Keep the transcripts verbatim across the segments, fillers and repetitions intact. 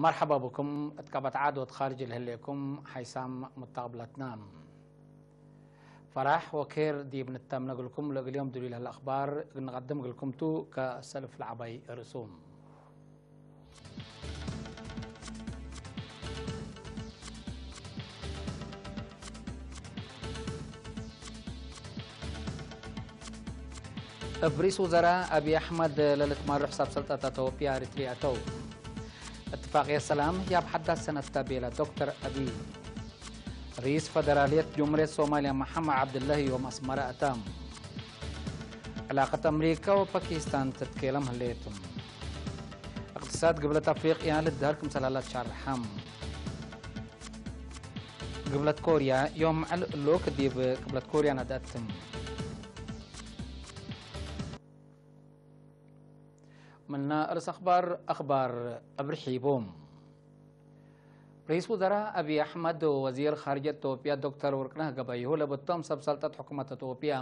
መርሐባ ብኩም እት ቀበት ዓድ ወእት ካርጅ ለህሌኩም ሓይሳም ሙታቅብለትና። ፈራሕ ወኬር ዲብ ንተምነ እግልኩም ለእግል ዮም ድሉይ ለህለ አኽባር እግል ንቀድም እግልኩም ቱ። ከሰልፍ ለዐባይ ርእሱ። እብ ርኢስ ውዘራ አብይ አሕመድ ለልትመርሕ ሰብ ሰልጠት አቶብያ ኤሪትርያ አተው። እትፋቅየት ሰላም ህያብ ሐዳስ ሰነት ተ ቤለ ዶክተር አብይ። ርኢስ ፈደራልየት ጅምሁርየት ሶማልያ መሐመድ ዐብዱላሂ ዮም አስመረ አተ። ዕላቀት አምሪካ ወፓኪስታን ትትኬለም ህሌት። እቅትሳድ ግብለት አፍሪቅያ ልድሀር ክምሰል ሀለ ትሸርሐ። ግብለት ኮርያ ዮም ዕል እሉክ ዲብ ግብለት ኮርያ ነድአት። ምነ ርእስ አኽባር፣ አኽባር እብ ርሒቡ። ርኢስ ውዘራ አብይ አሕመድ ወወዚር ኻርጅየት ኢትዮጵያ ዶክተር ወርቅነህ ገበየሁ ለብቶም ሰብ ሰልጠት ሕኩመት ኢትዮጵያ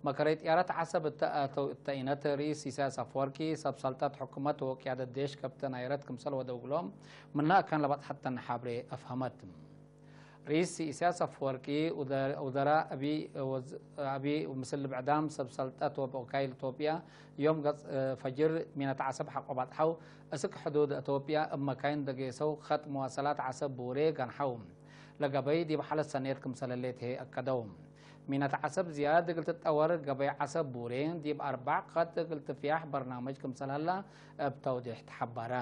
መከረይ ጥያረት ዐሰብ እተ አተው እተ ኢነት ርኢስ ኢሳያስ አፈወርቂ ሰብ ሰልጠት ሕኩመት ወቅያደት ዴሽ ከብተን አይረት ክምሰል ወደው እግሎም ምነ አካን ለበጽሐተን ሐብሬ አፍሀመት። ርኢስ ኢሳያስ አፈወርቂ፣ ውዘ-፣ ውዘራ አቢ ወዝ-፣ አቢ ምስል ብዕዳም ሰብ ሰልጠት ወበወካይል ኢትዮጵያ ዮም ገጽ፣ እ፣ ፈጅር ሚነት ዐሰብ ሐቆ ባጽሐው፣ እስክ ሕዱድ ኢትዮጵያ እብ መካይን ደጌሰው ኸጥ መዋሰላት ዐሰብ ቡሬ ገንሐው። ለገበይ ዲብ ሐለት ሰኔት ክምሰል ህሌት ህዬ አከደው። ሚነት ዐሰብ ዝያድ እግል ትጠወር ገበይ ዐሰብ ቡሬ ዲብ አርበዕ ኸጥ እግል ትፍያሕ በርናምጅ ክምሰል ሀላ እብ ተውዴሕ ተሐበረ።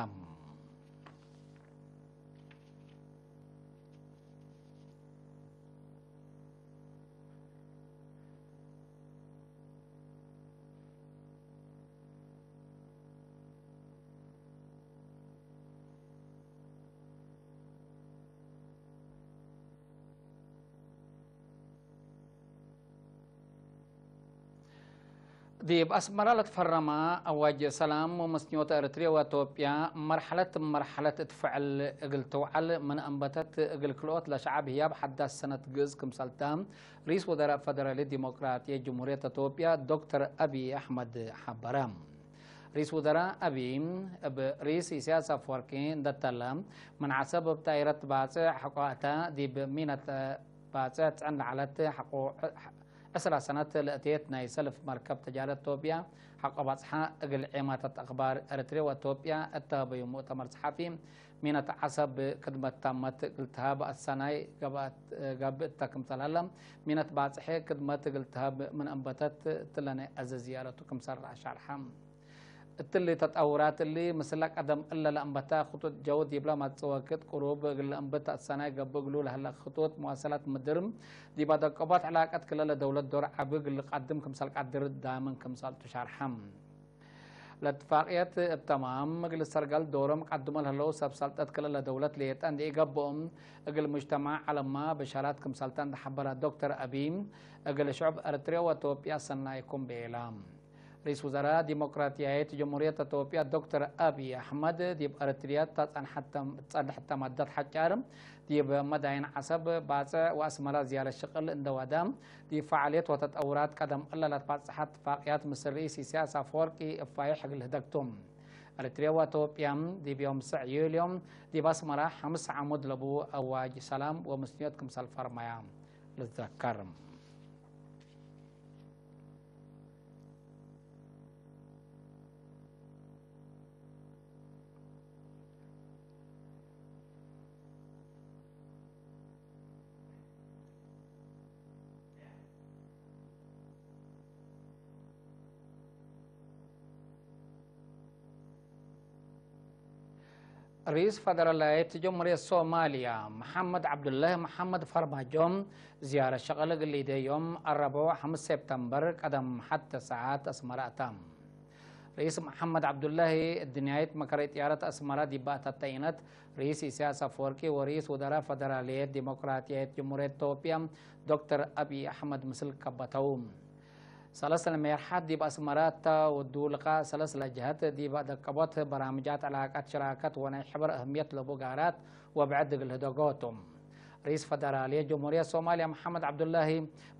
ዲብ አስመረ ለትፈረመ አዋጅ ሰላም ወመስንዮት ኤረትርየ ወኢትዮጵያ መርሐለት እብ መርሐለት እት ፍዕል እግል ትውዐል ምን አንበተት፣ እግል ክልኦት ለሸዐብ ህያብ ሐዳስ ሰነት ግእዝ ክምሰልተ፣ ርኢስ ወዘራእ ፈደራልየት ዲሞቅራጥየት ጅምሁርየት ኢትዮጵያ ዶክተር አብይ አሕመድ ሐበረ። ርኢስ ውዘራእ አብይ እብ ርኢስ ኢሳያስ አፈወርቂ እንዴ ተለ፣ ምን ዐሰብ እብ ጣይረት ባጽዕ ሐቆ አተ፣ ዲብ ሚነት ባጽዕ ትጽዕን ለዐለት ሐቆ ዕስራ ሰነት ለእቴት ናይ ሰልፍ መርከብ ተጃረት ኢትዮጵያ ሐቆ ባጽሓ እግል ዔማታት አክባር ኤረትርየ ወኢትዮጵያ እተሀበዩ ሙእተመር ሰሓፊ፣ ሚነት ዐሰብ ክድመት ታመት እግል ተሀብ አሰናይ ገብአት፣ ገብእ እተ ክምሰል ሀለ፣ ሚነት ባጽሐ ክድመት እግል ተሀብ ምን አንበተት እትለ ናይ አዘ ዝያረቱ ክምሰል ረአ ሸርሐ። እትሊ ተጠውራት እሊ፣ ምስለ ቀደም እለ ለአንበተ ክጡጥ ጀው ዲብለ መጽእ ወክድ ቅሩብ እግል ለአንብት አሰናይ ገብእ እግሉ ለህለ ክጡጥ መዋሰላት ምድር፣ ዲብ አደቀቦት ዕላቀት ክለ ለደውለት ዶር ዐቢ እግል ልቀድም ክምሰል ቀድር ዳምን ክምሰል ቱ ሸርሐ። ለእትፋቅየት እብ ተማም እግል ሰርገል ዶሮም ቀድሞ ለህለው ሰብ ሰልጠት ክለ ለደውለት ሌጠ እንዴ ኢገብኦም፣ እግል ሙጅተማዕ ዐለማ ብሻራት ክምሰልተ እንዴ ሐበረ ዶክተር አብይ፣ እግል ሽዑብ ኤረትርየ ወኢትዮጵያ ሰናይኩም ቤለ። ርኢስ ውዘራእ ዲሞቅራጥያይት ጀምሁርየት ኢትዮጵያ ዶክተር አብይ አሕመድ፣ ዲብ ኤረትርያ ተጸንሐት ተም-፣ ትጸንሕ እተ ማደት ሐጫር፣ ዲብ መዳይን ዐሰብ፣ ባጽዕ ወአስመረ ዝያረት ሽቅል እንዴ ወደ፣ ዲብ ፈዓልየት ወተጠውራት ቀደም እለ ለትባጽሐት እትፋቅያት ምስል ርኢስ ኢሳያስ አፈወርቂ እብ ፋይሕ እግል ህደግ ቱ። ኤረትርያ ወኢትዮጵያ፣ ዲብ ዮም ሰዕ ዩልዮ፣ ዲብ አስመረ ሐምስ ዓሙድ ለቡ አዋጅ ሰላም ወምስንዮት ክምሰል ፈርመያ ልትዘከር። ርኢስ ፈደራላይት ጀምሁርየት ሶማልያ መሐመድ ዐብዱላሂ መሐመድ ፈርማጆ ዝያረት ሸቅል እግል ሊዴ ዮም አረቡዕ ሐምስ ሴፕተምበር ቀደም ሐቴ ሰዓት አስመረ አተ። ርኢስ መሐመድ ዐብዱላሂ እድንያይት መከረይ ጥያረት አስመረ ዲብ አተተ ኢነት፣ ርኢስ ኢሳያስ አፈወርቂ ወርኢስ ውዘራእ ፈደራልየት ዲሞቅራጥያይት ጀምሁርየት ኢትዮጵያ ዶክተር አብይ አሕመድ ምስል ከበተው። ሰለስ ለሜርሐት ዲብ አስመረ እተ ውዱ ልቃእ ሰለስ ለጀሀት ዲብ ደቀቦት በራምጃት ዕላቀት ሽራከት ወናይ ሕበር እህምየት ለቡ ጋራት ወብዕድ እግል ህደጎ ቱ። ርኢስ ፈደራልየት ጀምሁርየት ሶማልያ መሐመድ ዐብዱላሂ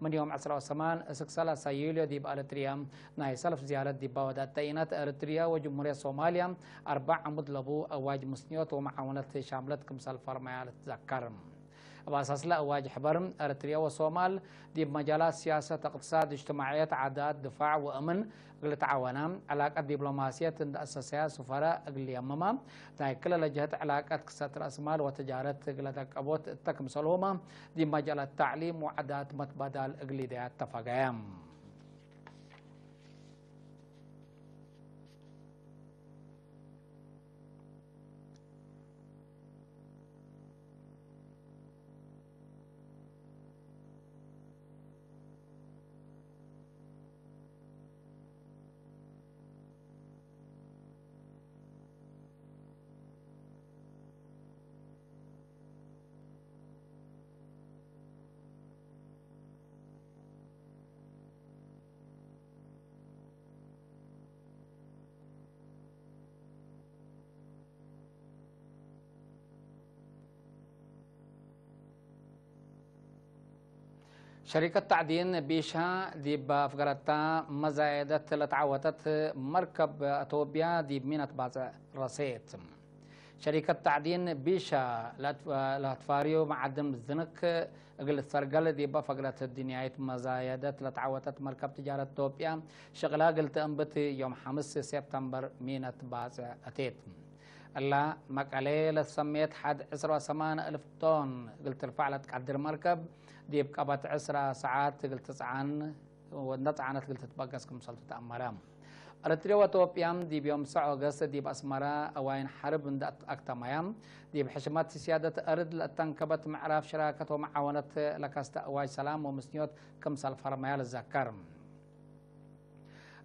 ምን ዮም ዕስራ ወሰማን እስክ ሰላሳ ዩልዮ ዲብ ኤረትርያ ናይ ሰልፍ ዝያረት ዲባ ወዳተ ኢነት፣ ኤረትርያ ወጀምሁርየት ሶማልያ አርበዕ ዐሙድ ለቡ አዋጅ ምስንዮት ወመዓውነት ሻምለት ክምሰል ፈርመያ ልትዘከር። እብ አሳስለ አዋጅ ሕበር፣ ኤረትርየ ወሶማል ዲብ መጃላት ሲያሰት፣ እቅትሳድ፣ እጅትማዕየት፣ ዓዳት፣ ድፋዕ ወእምን እግል ልትዓወና፣ ዕላቀት ዲፕሎማስየት እንደ አሰሰያ፣ ሱፈረ እግል ልየምማ፣ ናይ ክለ ለጀህት ዕላቀት ክሰት ረአስማል ወትጃረት እግለ ደቀቦት እተ ክምሰልሁመ፣ ዲብ መጃላት ተዕሊም ወዓዳት መትባዳል እግል ሊደያ ተፋገየ። ሸሪከት ተዕዲን ቢሻ ዲብ አፍገረታ መዛየደት ለተዓወተት መርከብ አቶብያ ዲብ ሚነት ባጽዕ ረሴት። ሸሪከት ተዕዲን ቢሻ ለአትፋርዩ መዓድን ዝንክ እግል ትሰርገል ዲብ አፍገረት ድንያይት መዛየደት ለተዓወተት መርከብ ትጃረት ኢትዮጵያ ሽቅላ እግል ተእንብት ዮም ሐምስ ሴፕተምበር ሚነት ባጽዕ አቴት። እላ መቀሌ ለትሰሜት ሐድ ዕስራ ወሰማን እልፍ ቶን እግል ትርፈዕ ለትቀድር መርከብ፣ ዲብ ቀበት ዕስራ ሰዓት እግል ትጽዓን ወእንደ ጸዓነት እግል ትትበገስ ክምሰልቱ ተአመረ። ኤረትርየ ወኢትዮጵያ ዲብ ዮም ሰዕ ኦገስት ዲብ አስመረ አዋይን ሐርብ እንደ አክተመያ፣ ዲብ ሕሽመት ስያደት አርድ ለእተንከበት ምዕራፍ ሽራከት ወመዓወነት ለከስተ አዋጅ ሰላም ወምስንዮት ክምሰል ፈርመያ ልዘከር።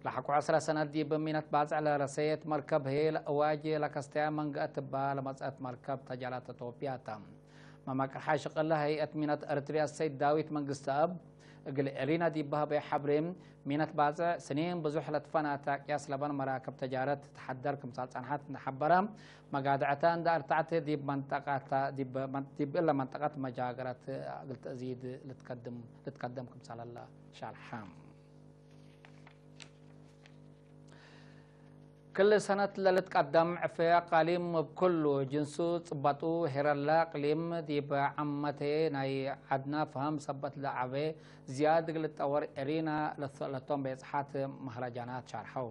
ለሐቆ ዕስረ ሰነት ዲብ ሚነት ባጽዕ ለረሰየት መርከብ ህዬ፣ ለአዋጅ ለከስተያ መንገአት እባ ለመጽአት መርከብ ተጃላት ኢትዮጵያ ተ። መመቅርሓይ ሽቅል ሀይአት ሚነት ኤረትርያ ሰይድ ዳዊት መንግስተአብ፣ እግል ኤሪና ዲብ ሀበየ ሐብሬ፣ ሚነት ባጽዕ ስኒን ብዙሕ ለትፈናተ ቅያስ ለበን መራክብ ተጃረት ትትሐደር ክምሰል ጸንሐት እንደ ሐበረ፣ መጋድዐተ እንደ አርተዐት ዲብ መንጠቀተ፣ ዲብ መን-፣ ዲብ እለ መንጠቀት መጃገረት እግል ተእዚድ ልትከድም፣ ልትከደም ክምሰል ዐለ ሻርሐ። ክል ሰነት ለልትቀደም ዕፌ አቃሊም እብ ክሉ ጅንሱ ጽበጡ፣ ሄረለ አቅሊም ዲብ ዓመቴ ናይ ዐድና ፈሀም ሰበት ለዐቤ ዝያድ እግል ልትጠወር ኤሪና ለሰአለቶም ቤጽሓት መህረጃናት ሻርሐው።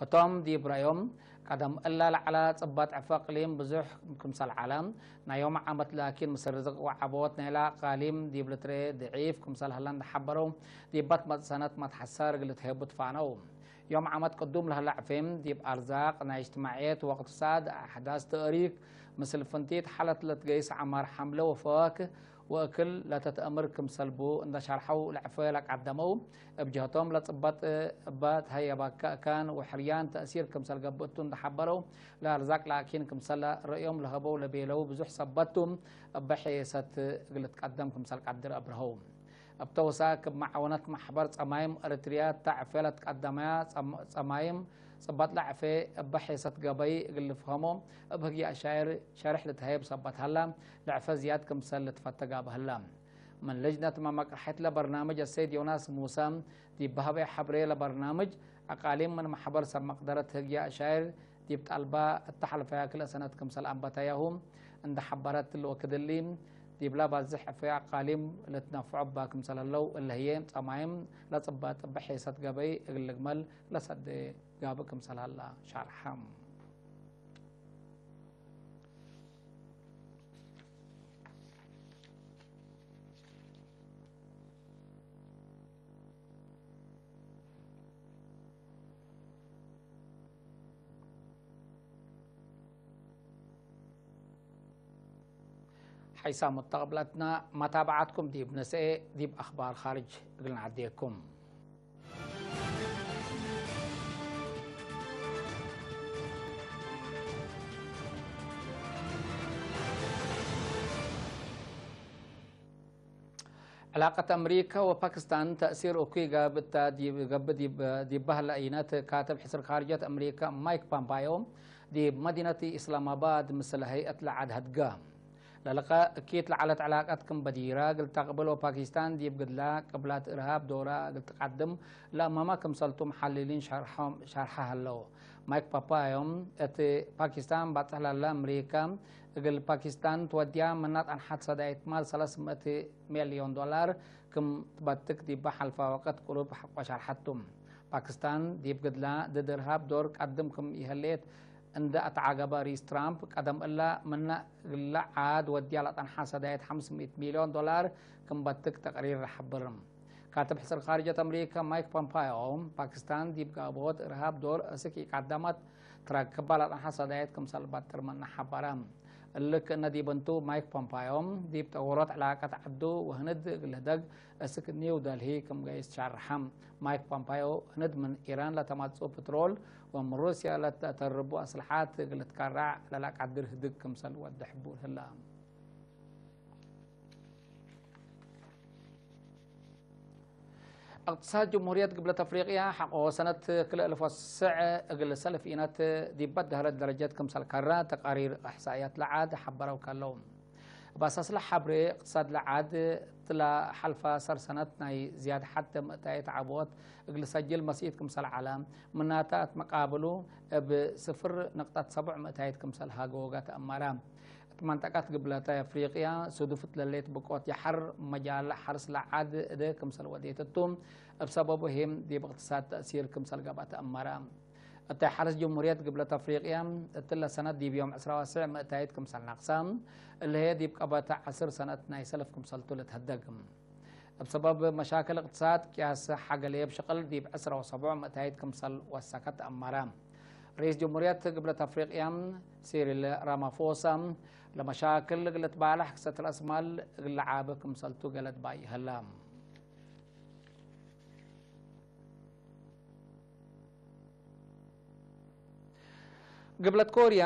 ህቶም ዲብ ረአዮም፣ ቀደም እለ ለዐለ ጽበጥ ዕፌ አቅሊም ብዙሕ ክምሰል ዐለ፣ ናይ ዮም ዓመት ላኪን ምስል ርዝቅ ወዐቦት ናይለ አቃሊም ዲብ ልትርኤ ድዒፍ ክምሰል ሀለ እንደ ሐበረው፣ ዲብ መትመጽእ ሰነት መትሐሰር እግል ልትሄቡ ትፋነው። ዮም ዓመት ቅዱም ለህለ ዕፌም ዲብ አርዛቅ፣ ናይ እጅትማዕየት ወእቅትሳድ፣ አሕዳስ ተእሪክ፣ ምስል ፍንቲት ሓለት ለትገይስ ዐማር ሐምለ ወፈዋክህ ወእክል ለተትአምር ክምሰል ቡ እንደ ሸርሐው ለዕፌ ለቀደመው፣ እብ ጀህቶም ለጽበጥ እበ ተሀየበ ከእካን ወሕርያን ተእሲር ክምሰል ገብእ ቱ እንደ ሐበረው፣ ለአርዛቅ ላኪን ክምሰለ ረእዮም ለሀበው ለቤለው ብዙሕ ሰበት ቱ፣ እበ ሔሰት እግል ልትቀደም ክምሰል ቀድር አብርሀው። እብ ተውሳክ፣ እብ መዓወነት መሕበር ጸማይም ኤረትርያ እተ ዕፌ ለትቀደመያ ጸም-፣ ጸማይም ጽበጥ ለዕፌ እበ ሔሰት ገበይ እግል ልፍሀሞ እብ ህግየ አሻይር ሸርሕ ልትሀየብ ሰበት ሀላ፣ ለዕፌ ዝያድ ክምሰል ልትፈተ ጋብእ ህላ። ምን ልጅነት መመቅርሐይት ለበርናምጅ አሰይድ ዮናስ ሙሰ ዲብ በሀበየ ሐብሬ፣ ለበርናምጅ አቃሊም ምን መሕበር ሰብ መቅደረት ህግየ አሻይር ዲብ ጠልባ እተ ሐልፈያ ክልኤ ሰነት ክምሰል አንበተያሁ እንደ ሐበረት፣ እሊ ወክድ እሊ ዲብላ ባዝሕ ዕፌ አቃሊም ልትነፍዖ እባ ክምሰል ህለው፣ እሊ ህዬ ጸማይም ለጽበጥ እበ ሔሰት ገበይ እግል ልግመል ለሰዴ ጋብእ ክምሰል ሀላ ሻርሐ። ሐይሳም ሙተቅብለትና መታብዓትኩም ዲብ ነስኤ ዲብ አኽባር ኻርጅ እግል ነዐዴኩም። ዕላቀት አምሪከ ወፓኪስታን ተእሲር እኩይ ገብእ ተ ዲብ፣ ገብእ ዲብ፣ ዲብ በህለ አይነት፣ ካትብ ሕስር ካርጀት አምሪከ ማይክ ፖምፓዮ ዲብ መዲነት ኢስላማባድ ምስል ሀይአት ለዐድ ሀድገ። ለልቀ እኪት ለዐለት ዕላቀት ክም በዲረ እግል ተቅብል ወፓኪስታን ዲብ ግድላ ቅብላት እርሃብ ዶራ እግል ትቀድም ለአማማ ክምሰልቱ መሐልሊን ሸርሐ፣ ሸርሐ ሀለው። ማይክ ፖምፓዮ እት ፓኪስታን ባጽሕ ላለ አምሪከ እግል ፓኪስታን ትወድያ መናት አንሓት ሰዳይት ማል ሰለስ ምእት ሚልዮን ዶላር ክም ትበትክ ዲበ ሐልፈ ወቅት ቅሩብ ሐቆ ሸርሐቱ። ፓኪስታን ዲብ ግድላ ድድ እርሃብ ዶር ቀድም ክም ኢህሌት እንደ አትዓገበ ሪስ ትራምፕ፣ ቀደም እለ ምነ እግለ ዓድ ወድያ ለጠንሐ ሰዳየት ሐምስ ምእት ሚልዮን ዶላር ክም በትክ ተቅሪር ለሐብር። ካትብ ሕስር ካርጀት አምሪከ ማይክ ፖምፓዮ፣ ፓኪስታን ዲብ ጋብኦት እርሃብ ዶር እስክ ኢቀደመት ትረክበ ለጠንሐ ሰዳየት ክምሰል በጥር ምነ ሐበረ። እሊ ክእነ ዲብ እንቱ፣ ማይክ ፖምፓዮ ዲብ ጠወሮት ዕላቀት ዐዱ ወህንድ እግል ህደግ እስክ ኒው ደልሂ ክም ገይስ ሸርሐ። ማይክ ፖምፓዮ፣ ህንድ ምን ኢራን ለተማጽኡ ፕትሮል ወምን ሩስያ ለተአተርቡ አስልሓት እግል ልትከረዕ ለለቀድር ህድግ ክምሰል ወድሕ ቡል ህለ። እቅትሳድ ጅምሁርየት ግብለት አፍሪቅያ ሐቆ ሰነት ክልኤ አልፍ ወስዕ እግል ሰልፍ ኢነት ዲብ በደሀለት ደረጀት ክምሰል ከረ ተቃሪር እሕሳእያት ለዓድ ሐበረው ከለው። እብ አሳስለ ሐብሬ እቅትሳድ ለዓድ እትለ ሐልፈ ሰር ሰነት ናይ ዝያድ ሐድ ምእታይት ዐቦት እግል ሰጅል መስኢት ክምሰል ዐለ፣ ምናተ እት መቃብሉ እብ ስፍር ንቅጠት ሰቡዕ ምእታይት ክምሰል ሀገወገ ተአመረ። እት መንጠቀት ግብለተ አፍሪቅያ፣ ሱዱፍ እት ለሌት ብቆት የሐር መጃል ሐርስ ለዓድ እደ ክምሰል ወዴት እቱ፣ እብ ሰበቡ ሄም ዲብ እቅትሳድ ተእሲር ክምሰል ገብአ ተአመረ። እተ ሐርስ ጅምሁርየት ግብለት አፍሪቅያ፣ እትለ ሰነት ዲብ ዮም ዕስራ ወስዕ ምእታይት ክምሰል ነቅሰ፣ እለ ህዬ ዲብ ቀበተ ዐስር ሰነት ናይ ሰልፍ ክምሰልቱ ልትሀደግ። እብ ሰበብ መሻክል እቅትሳድ፣ ቅያስ ሐገ ሌብ ሽቅል ዲብ ዕስራ ወሰቡዕ ምእታይት ክምሰል ወሰከ ተአመረ። ርኢስ ጅምሁርየት ግብለት አፍሪቅያ ሲሪል ራማፎሳ፣ ለመሻክል እግል ልትባለሕ ክሰት ረአስ ማል እግል ለዓብ ክምሰልቱ ገለድ ባይ ሀለ። ግብለት ኮርያ፣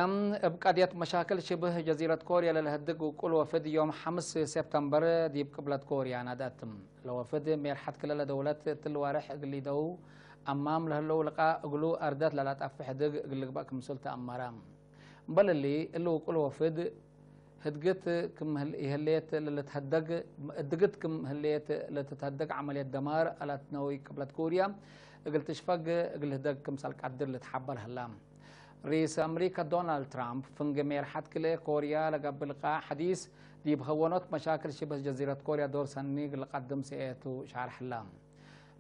እብ ቀድየት መሻክል ሽብህ ጀዚረት ኮርያ ለልሀድግ ውቁል ወፍድ ዮም ሐምስ ሴፕተምበር ዲብ ቅብለት ኮርያ ነድአት። ለወፍድ ሜርሐት ክለ ለደውለት እትሊ ወርሕ እግል ሊደው አማም ለህለው ልቃእ እግሉ አርደት ለለጠፍሕ ህድግ እግል ልግበእ ክምሰል ተአመረ። እምበል እሊ፣ እሊ ውቁል ወፍድ ህድግት ክም ህል-፣ ህሌት ለልትሀደግ፣ ህድግት ክም ህሌት ለትትሀደግ ዐመልየት ደማር አላት ነወይ ቅብለት ኮርያ እግል ትሽፈግ እግል ህደግ ክምሰል ቀድር ልትሐበር ህላ። ርኢስ አምሪከ ዶናልድ ትራምፕ፣ ፍንጌ ሜርሐት ክልኤ ኮርያ ለገብእ ልቃእ ሐዲስ፣ ዲብ ሀወኖት መሻክል ሽብህ ጀዚረት ኮርያ ዶር ሰኒ እግል ቀድም ሰኤቱ ሻርሕ ህላ።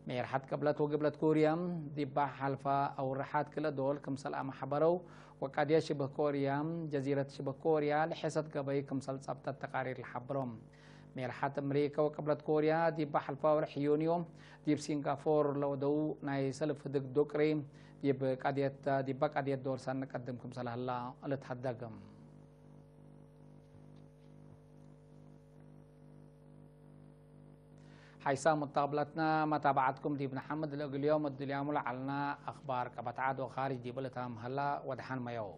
ሜርሐት ቅብለት ወግብለት ኮርያ፣ ዲባ ሐልፋ አውርሓት ክለ ዶል ክምሰል አመ ሐበረው፣ ወቀድየት ሽብህ ኮርያ፣ ጀዚረት ሽብህ ኮርያ ለሔሰት ገበይ ክምሰል ጸብጠት ተቃሪር ለሐብሮ። ሜርሐት አምሪከ ወቅብለት ኮርያ፣ ዲባ ሐልፋ ወርሕ ዩንዮ፣ ዲብ ሲንጋፎር ለወደው ናይ ሰልፍ ህድግ ዱቅሪ፣ ዲብ ቀድየት፣ ዲባ ቀድየት ዶር ሰኒ ቀድም ክምሰል ሀላ ልትሀደግ። ሐይሳም ሙታብለትና መታብዐትኩም ዲብ ነሐምድ፣ ለእግል ዮም እድልያሙ ለዐልና አኽባር ቀበት ዐድ ወኻርጅ ዲብ ልታም ሀላ ወደሐን መየው።